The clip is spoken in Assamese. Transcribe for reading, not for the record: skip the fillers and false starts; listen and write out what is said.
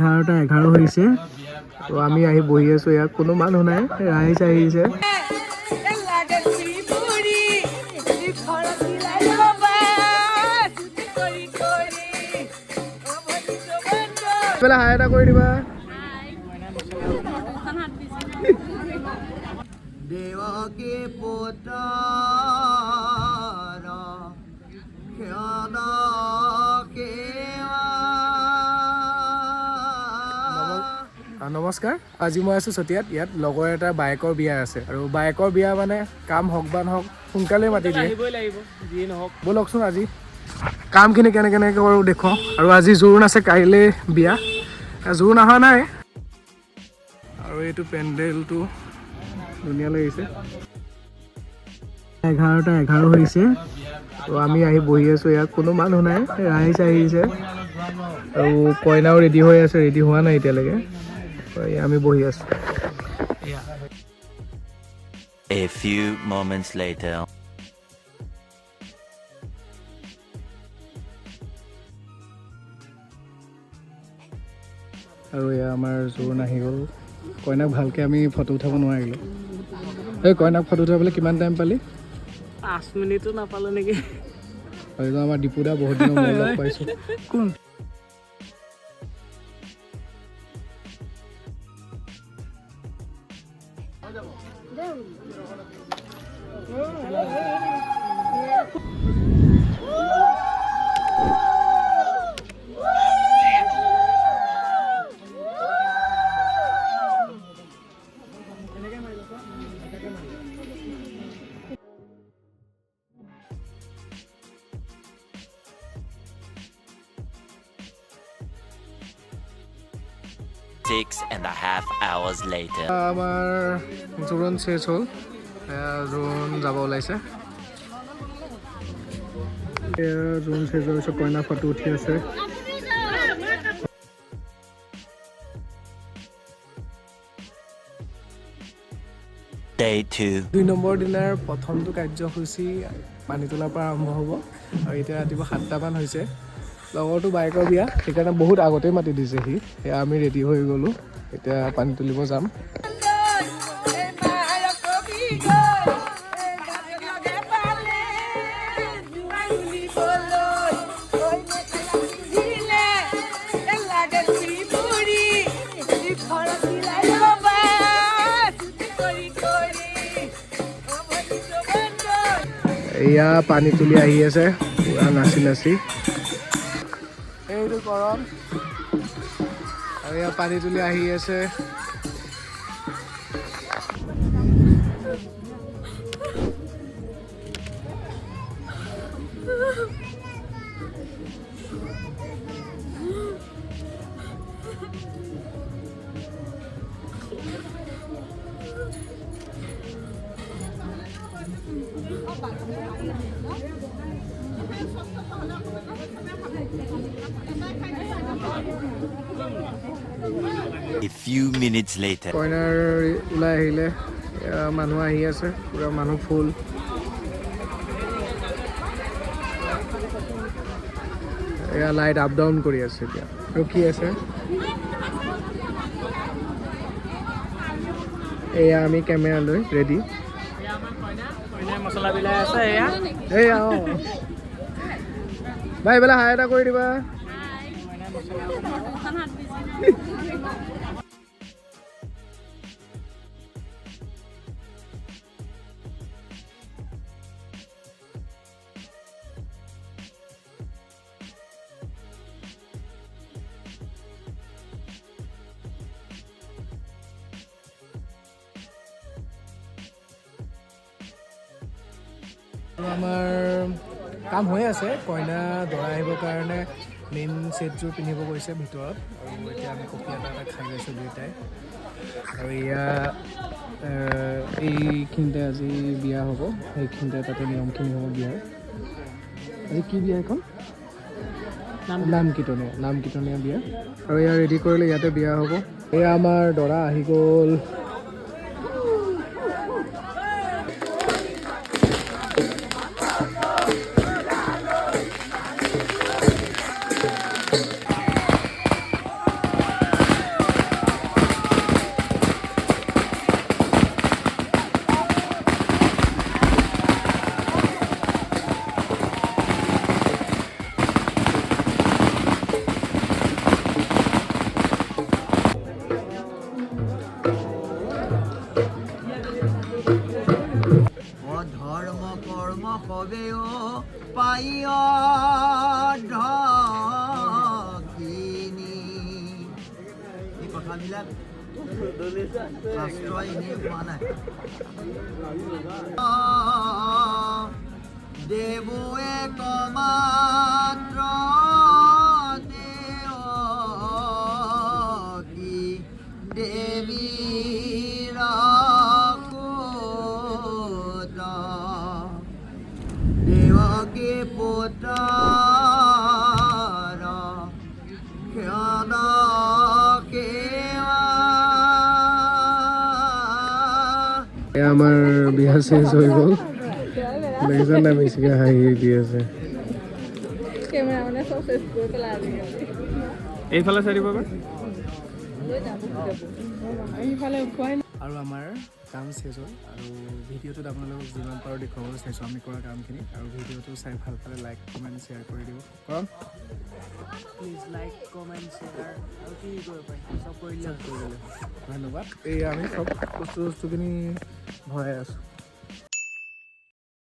11টা 11 হৈছে। তো আমি আহি বহি আছোঁ ইয়াত, কোনো মানুহ নাই, ৰাইজ আহিছে। লাগি বুঢ়ী ফৰকিলাই ল'বা কৰি কৰি অ ভনী তোমাৰ। এইফালে হাই এটা কৰি দিবা। দেৱকী পুত্ৰ ক্ষণ কেৱা। নমস্কাৰ, আজি মই আছোঁ চতিয়াত। ইয়াত লগৰ এটা বায়েকৰ বিয়া আছে আৰু বায়েকৰ বিয়া মানে কাম হওক বা নহওক, সোনকালে মাতি দিয়ে। আহিবই লাগিব, যিয়ে নহওক। ব'লকচোন, আজি কামখিনি কেনেকৈ কেনেকৈ কৰোঁ দেখুৱাওঁ। আৰু আজি জোৰোণ আছে, কাইলৈ বিয়া। জোৰোণ অহা নাই। আৰু এইটো পেণ্ডেলটো ধুনীয়া লাগিছে। 11টা 11 হৈছে। তো আমি আহি বহি আছোঁ ইয়াত, কোনো মানুহ নাই, ৰাইজ আহিছে আৰু কইনাও ৰেডি হৈ আছে, ৰেডি হোৱা নাই এতিয়ালৈকে। তো এয়া আমি বহি আছোঁ। A few moments later. আৰু এয়া আমাৰ জোৰোণ আহি গ'ল। কইনাক ভালকৈ আমি ফটো উঠাব নোৱাৰিলোঁ। এই কইনাক ফটো উঠাবলৈ কিমান টাইম পালি? 5 মিনিটো নাপালো নেকি। আৰু এইজন আমাৰ দীপুদা, বহুত দিনৰ মূৰত লগ পাইছোঁ। কোন? 6.5 hours later. আমাৰ জোৰোণ চেচ হ'ল। এয়া জোৰোণ যাব ওলাইছে। এয়া জোৰোণ চেচ হোৱাৰ পিছত কইনা ফটো উঠি আছে। Day 2. 2 number দিনাৰ প্ৰথমটো কাৰ্যসূচী পানী তোলাৰ পৰা আৰম্ভ হ'ব। আৰু এতিয়া ৰাতিপুৱা 7টামান হৈছে। লগৰটো বায়েকৰ বিয়া, সেইকাৰণে বহুত আগতেই মাতি দিছে সি। সেয়া আমি ৰেডি হৈ গ'লোঁ, এতিয়া পানী তুলিব যাম। এই মাৰ কবি গৈ লগে পালে জোৱাই তুলিবলৈ ঐ মেখেলা পিন্ধিলে লাগি বুঢ়ী ফৰকিলাই ল'বা কৰি কৰি অ ভনী তোমাৰ। এয়া পানী তুলি আহি আছে পূৰা নাচি নাচি। এইটো কৰণ। আৰু এয়া পানী তুলি আহি আছে। A few minutes later. কইনাৰ ওলাই আহিলে। এয়া মানুহ আহি আছে, পূৰা মানুহ ফুল। এয়া লাইট আপ ডাউন কৰি আছে, এতিয়া ৰখি আছে। এয়া আমি কেমেৰা লৈ ৰেডি। কইনাই মছলা বিলাই আছে এয়া। এয়া অঁ ভাই, এইফালে হাই এটা কৰি দিবা। আৰু আমাৰ কাম হৈ আছে। কইনা দৰা আহিবৰ কাৰণে মেইন ছেটযোৰ পিন্ধিব গৈছে ভিতৰত। আৰু এতিয়া আমি কফি এটা এটা খাই লৈছোঁ দুয়োটাই। আৰু এয়া এইখিনিতে আজি বিয়া হ'ব, সেইখিনিতে তাতে নিয়মখিনি হ'ব বিয়াৰ। আজি কি বিয়া এখন? নাম কীৰ্তনীয়া, নাম কীৰ্তনীয়া বিয়া। আৰু এয়া ৰেডি কৰিলে, ইয়াতে বিয়া হ'ব। এয়া আমাৰ দৰা আহি গ'ল। কথাবিলাক শাস্ত্ৰই এনেই কোৱা নাই। দেৱো একমাত্ৰ দেৱকী দেৱীৰ সুত, দেৱকী পুত্ৰৰ ক্ষণ কেৱা। এয়া আমাৰ বিয়া চেচ হৈ গ'ল। দেখিছা নাই, বেছিকৈ হাঁহি দি আছে। কেমেৰা চব চেচ কৰি পেলাই আজিকালি। এইফালে চাই দিব এবাৰ। এইফালে উঠোৱাই। আৰু আমাৰ কাম চেচ হ'ল আৰু ভিডিঅ'টোত আপোনালোকক যিমান পাৰোঁ দেখুৱাবলৈ চাইছোঁ আমি কৰা কামখিনি। আৰু ভিডিঅ'টো চাই ভাল পালে লাইক, কমেণ্ট, শ্বেয়াৰ কৰি দিব। কাৰণ প্লিজ লাইক, কমেণ্ট, শ্বেয়াৰ আৰু কি কৰিব পাৰি চব কৰি দিলে। কৰি দিলে। ধন্যবাদ। এই আমি চব বস্তু বস্তুখিনি ভৰাই আছোঁ।